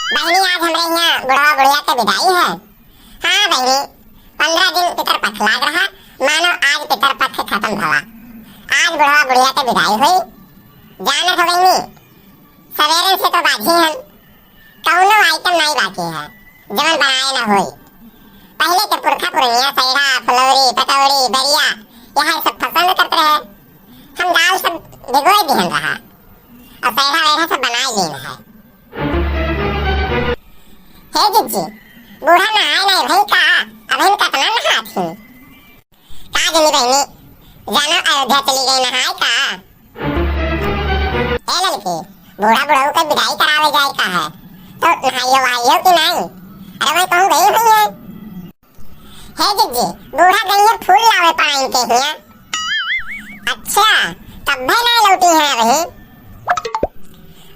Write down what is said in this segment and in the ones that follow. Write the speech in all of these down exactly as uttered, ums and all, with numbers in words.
बहिनी, आज हमरे हियाँ बुढ़वा बुढ़िया के विदाई है। हाँ बहिनी, पन्द्रह दिन पितर पक्ष लाग रहा, मानो आज पितर पक्ष खतम भवा। आज बुढ़वा बुढ़िया के विदाई होई। जानत हो बहिनी, सवेरे से तो बाझी हम, कौनो item नाई बाकी है, जवन बनाए न होई। पहिले के पुरखा पुरनिया सैरा, फुलौरी, पकौड़ी, दरिया, यह सब पसंद करत रहे। हम दाल सब भिगोए दिहन रहा, और सैरा वैरा सब बनाए लीन है। हे जिज्जी, बूढ़ा नहाए नाई भई का? अबहिन कतना नहात ही। का जनी बहिनी, जानो अयोध्या चली गई नहाए का? ए ललकी, बूढ़ा बुढ़ऊ के विदाई करावे जाए का है, तो नहाइयो वहाइयो कि नाई? अरे वही कहूँ गई हुई है। हे जिज्जी, बूढ़ा गई है फूल लावे पाइन के हिया। अच्छा, तब भी ना लौटी है अबही।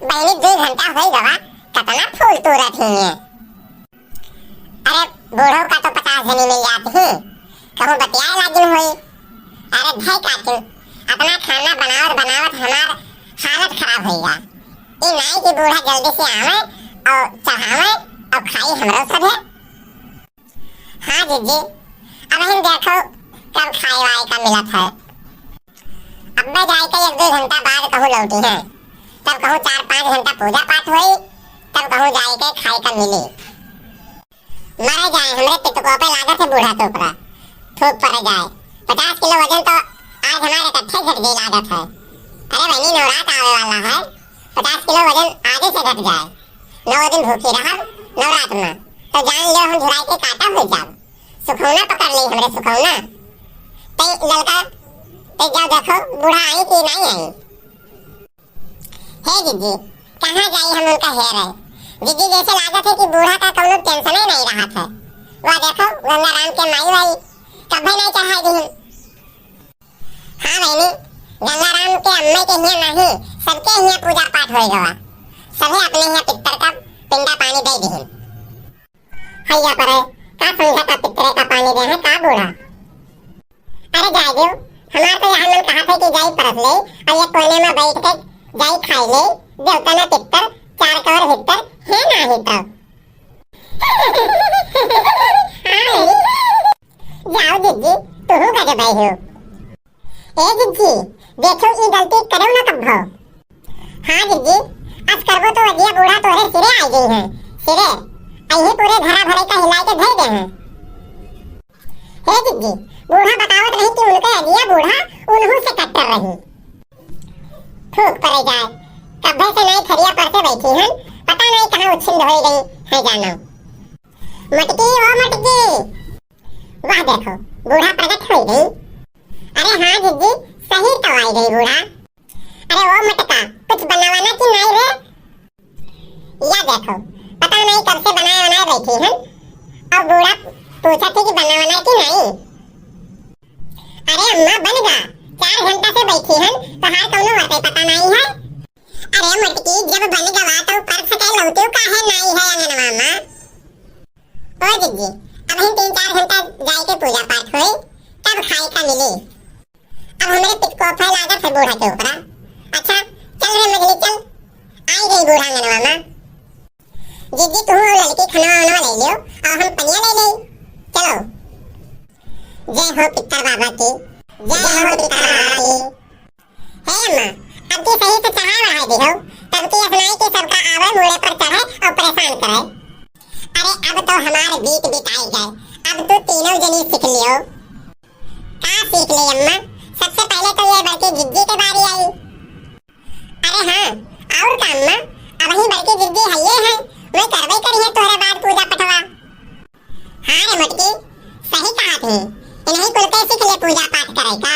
बहिनी, दो घंटा होई गवा, कतना फूल तूरत ही है। अरे, बूढ़ो का तो पचास जनी मिल जात ही, कहूँ बतियाए लागिन होई। अरे धई काटू, अपना खाना बनावत बनावत हमार हालत खराब होई गा। ई नाई कि बूढ़ा जल्दी से आवे और चढ़ावे और खाई हमरो सभे। हाँ जिज्जी, अबहिन देखो कब खाए वाए का मिलत है। अब्बे जाए के एक दो घंटा बाद कहूँ लौटी है, तब कहूँ चार पाँच घंटा पूजा पाठ होई, तब कहूँ जाए के खाए का मिली। मरे जाए, हमरे पितको पे लागत है बूढ़ा के ऊपरा, थूक पड़ जाए। पचास किलो वजन तो आज हमारे इकट्ठे घट गई लागत है। अरे बहिनी, नवरात आवे वाला है, पचास किलो वजन आजे से घट जाए। नौ दिन भूखी रहब नवरात में, तो जान लियो हम झुराई के काटा हो जाब। सुखौना पकड़ ली हमरे सुखौना। ते ललका, ते जाओ देखो बूढ़ा आई कि नाई आई। हे जिज्जी, कहाँ जाई हम उनका हेरे? जिज्जी, जैसे लागत है कि बूढ़ा का कौनो tension ही नहीं रहत है। वह देखो, गंगाराम के माई वाई कभी नहीं चढ़ाई दी। हाँ बहिनी, गंगाराम के अम्मा के हियाँ नहीं, सबके हियाँ पूजा पाठ होई गवा। सभे अपने हियाँ पितर का पिंडा पानी दे दिहिन। हैया पर है, का समझा का पितरे का पानी दे है का बूढ़ा? अरे जाए दो, हमार तो यहाँ मन कहा था कि जाई परस ले, और ये कोने में बैठ के जाई खाई ले, देवता ना पितर, चार कवर भीतर, है ना ही तो। हाँ, जाओ जिज्जी, तू गजब है हो। ए जिज्जी, देखो ई गलती करो ना कब्बो। हाँ जिज्जी, अस करबो तो अजिया बूढ़ा तोहरे सिरे आ गई हैं, सिरे। अही पूरे घरा भरे का हिला के धर दे हैं। हे जिज्जी, बूढ़ा बतावत रही कि उनके अजिया बूढ़ा उन्हों से कट्टर रही। थूक परे जाए, कब्बे से नाई थरिया पर से बैठी हैं, पता नाई कहाँ उछिंद हो गई है जानो। मटकी, ओ मटकी, वाह देखो, बूढ़ा प्रगट हो गई। अरे हाँ जिज्जी, सही तो आई गई बूढ़ा। अरे ओ मटका, कुछ बनावाना कि नाई रे? या देखो, पता नाई कब से बनाए बनाए बैठी हैं, और बूढ़ा पूछा थी कि बनावाना कि नाई। अरे अम्मा बन गा, चार घंटा से बैठी हैं, तोहार कौनो बातें पता नाई है। अरे मटकी, जब बन गवा तो परस के लौटे काहे नाई है अंगनवा में? ओ जिज्जी, अबहिन तीन चार घंटा जाए के पूजा पाठ होई, तब खाए का मिली। अब हमरे पितकोफे लागत है बूढ़ा के ऊपरा। अच्छा, चल रे मजली, चल। आई गई बूढ़ा अंगनवा में। जिज्जी, तू और लड़की खनवा वनवा ले लियो, और हम पनिया ले ले। चलो। जय हो पितर बाबा की। जय हो पितर बाबा की। हे अम्मा, अब की सही से चढ़ाए बढ़ाए दिहो, तब की असनाई के सबका आवे मूड़े पर चढ़े और परेशान करे। अरे अब तो हमार बीत बिताई गए, अब तू तीनों जनी सीख लियो। का सीख ले अम्मा? सबसे पहले तो ये बड़की जिज्जी के बारी आई। अरे हाँ, और का अम्मा, अब ही बड़की जिज्जी हइये हैं, वही करबे करी है तोहरे बाद पूजा पठवा। हाँ रे मोटकी, सही कहा थी, इन्हीं कुल के सीख ले पूजा पाठ करे का।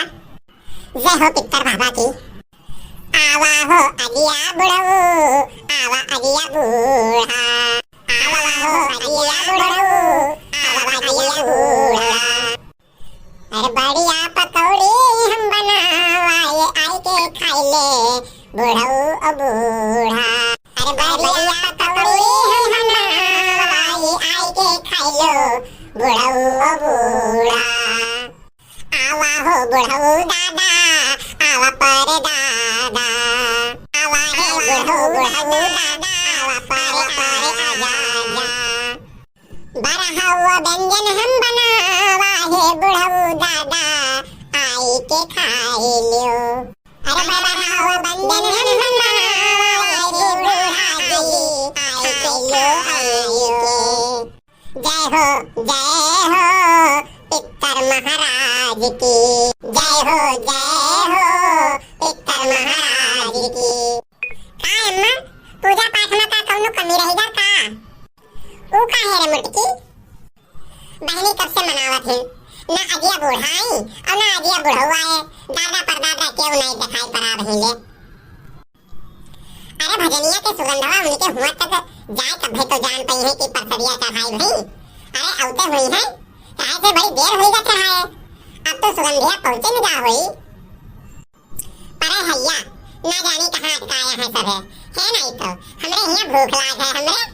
जय हो पितर बाबा की। आवा हो अगिया बुढ़ऊ, आवा अगिया बूढ़ा। आवा हो अगिया बुढ़ऊ, आवा अगिया बूढ़ा। अरे बढ़िया पकौड़ी हम बनावा, ये आई के खाई ले बुढ़ऊ ओ बूढ़ा। अरे बढ़िया पकौड़ी हम बनावा, ये आई के खाई लो बुढ़ऊ ओ बूढ़ा। आवा हो बुढ़ऊ दादा, आवा पर दादा। आवा हो बुढ़ऊ, बुढ़ऊ दादा, आवा पर, पर आजा। बरहवा व्यंजन हम बनावा हे बुढ़ऊ दादा, आई के खाई लियो। अरे बरहवा व्यंजन हम बनावा हे बुढ़ऊ दादा, आई के खाई लियो, आई के। जय हो, जय हो पित्तर महाराज की। जय हो, जय हो पित्तर महाराज की। का अम्मा, पूजा पाठ में का कौनो कमी रह गा का? ऊ काहे रे मोटकी? बहिनी कब से मनावत है, ना अजिया बूढ़ा आई और ना अजिया बुढ़ऊ आए, दादा परदादा केहू नहीं दिखाई पड़ा रही ले। अरे भजनिया के सुगंधवा उनके हुआ तक जाए तब तो जान पाई है कि परसरिया चढ़ाई भई। अरे अउते हुई है, काहे से बड़ी देर हुई गा चढ़ाए, अब तो सुगंधिया पहुँचे न जा हुई। परे हइया, ना जाने कहाँ अटकाया है सब है, है नहीं तो हमरे हियाँ भूख लाग है हमरे।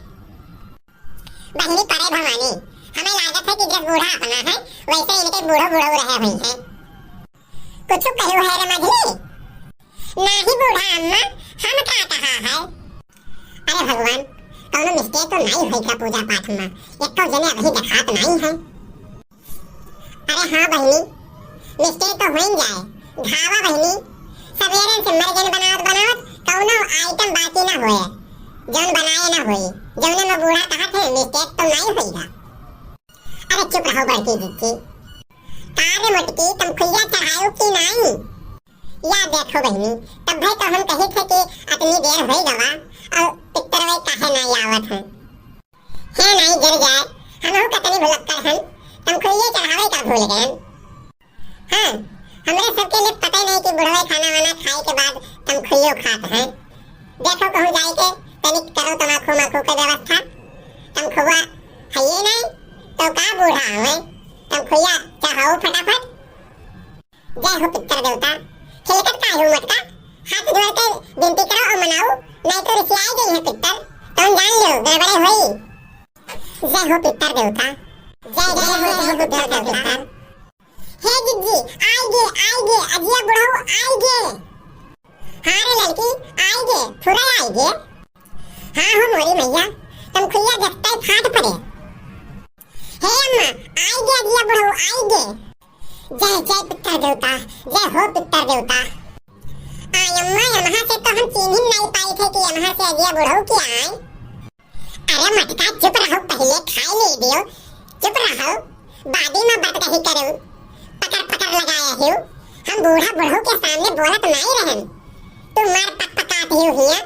बहिनी परे भवानी, हमें लागत है कि जस बूढ़ा अपना है, वैसे इनके बूढ़ो बूढ़ो रहे हुई हैं। कुछ कहू है रे मझली? नाही बूढ़ा अम्मा, हम का कहा है? अरे भगवान, कौनो mistake तो नहीं होई का पूजा पाठ में? एको जने अभी देखात नहीं है। अरे हाँ बहिनी, mistake तो होइन जाए। घावा बहिनी, सवेरे से मर गए बनावत बनावत कौनो item बाकी ना होए, जौन बनाए ना होई, जौने में बूढ़ा कहत है mistake तो नहीं होई गा। अरे चुप रहो बड़की जिज्जी। का रे मोटकी, तमखुइया चढ़ायो कि नाई? या देखो बहिनी, तब भाई तो हम कही थे कि अतनी देर होई गवा और पित्तर वे काहे नाई आवत हैं। हे नाई जर जाए, हमहू कतनी भुलक्कड़ हन, तमखुइये चढ़ावे का भूल गए। हाँ, हमरे सबके लिए पता ही नहीं कि बुढ़वे खाना वाना खाए के बाद तमखुइयो खात हैं। देखो कहूँ जाए के तनिक करो तमाकू माकू के व्यवस्था। तमखुआ है ये नहीं तो का बूढ़ा हवे, तमखुइया चढ़ाओ फटाफट। जय हो पित्तर देवता, खिलकत काहे हो मटका? हाथ जोड़ के विनती करो और मनाओ, नहीं तो रिसियाई गई है पित्तर। तुम जान लो, गड़बड़े होई। जय हो पित्तर देवता। जय, जय हो, जय हो पित्तर देवता। हे जिज्जी, आइगे, आइगे, अजिया बुढ़ऊ आइगे। हाँ रे लड़की, आइगे, थोड़ा आइगे। हाँ हो मोरी मैया, तमखुइया देखते फाट पड़े। हे अम्मा, आइगे अजिया बुढ़ऊ, आइगे। जय जय पित्तर देवता, जय हो पित्तर देवता। आ अम्मा, यमहा से तो हम चीन्हिन नहीं पाई थे कि यमहा से अजिया बुढ़ऊ के आए। अरे मटका, चुप रहो, पहले खाए ले दियो। चुप रहो, बादी में बात कही करो। पकड़ पकड़ लगाया हियो। हम बूढ़ा बुढ़ऊ के सामने बोलत नहीं रहन। तू मार पक पकात हियो हिया।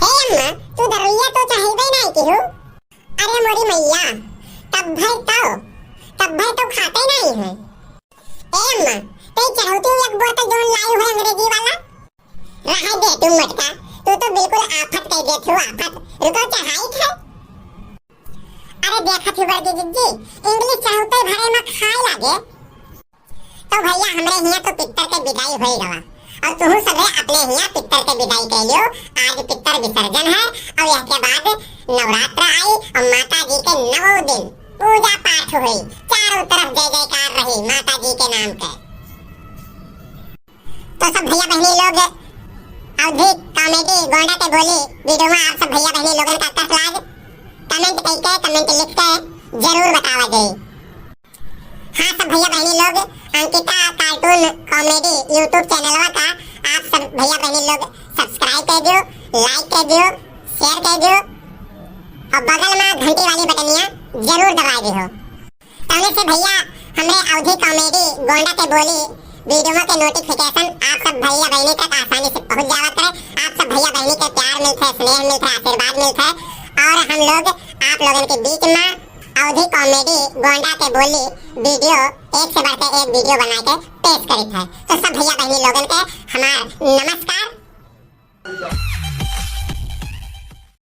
हे अम्मा, तू दरुइया तो चाहबे नहीं किहू। अरे मोरी मैया, तब भर तो, तब भर तो खाते नहीं है। ए अम्मा, ते चढ़ौती एक बोतल जौन लाई है अंग्रेजी वाला। रहे दे तू मटका, तू तो बिल्कुल आफत कह दे तू आफत। रुको चढ़ाई थे। अरे देखा थी बड़की जिज्जी, English चढ़ौते भरे में खाए लागे। तो भैया, हमरे हियाँ तो पित्तर के विदाई होई गवा, और तुहू सभे अपने हियाँ पित्तर के विदाई कर लियो। आज पित्तर विसर्जन है, और यह के बाद नवरात्र आई, और माता जी के नौ दिन पूजा पाठ हुई, चारों तरफ जय जयकार रही माता जी के नाम के। तो सब भैया बहनी लोग, अवधी comedy गोंडा के बोली video में आप सब भैया बहनी लोगन का कस लाग, comment करके, comment लिख के जरूर बतावा जाए। हाँ सब भैया बहनी लोग, अंकिता cartoon comedy YouTube चैनलवा का आप सब भैया बहनी लोग subscribe कर दियो, like कर दियो, share कर दियो और बगल में घंटी वाली बटनिया जरूर दबा दियो। तौने से भैया हमरे अवधी comedy गोंडा के बोली video के notification आप सब भैया बहनी तक आसानी से पहुँच जावा करे। आप सब भैया बहनी के प्यार मिलत है, स्नेह मिलत है, आशीर्वाद मिलत है और हम लोग आप लोगन के बीच में अवधी comedy गोंडा के बोली video एक से बढ़ के एक video बना के पेश करित है। तो सब भैया बहनी लोगन के हमार नमस्कार।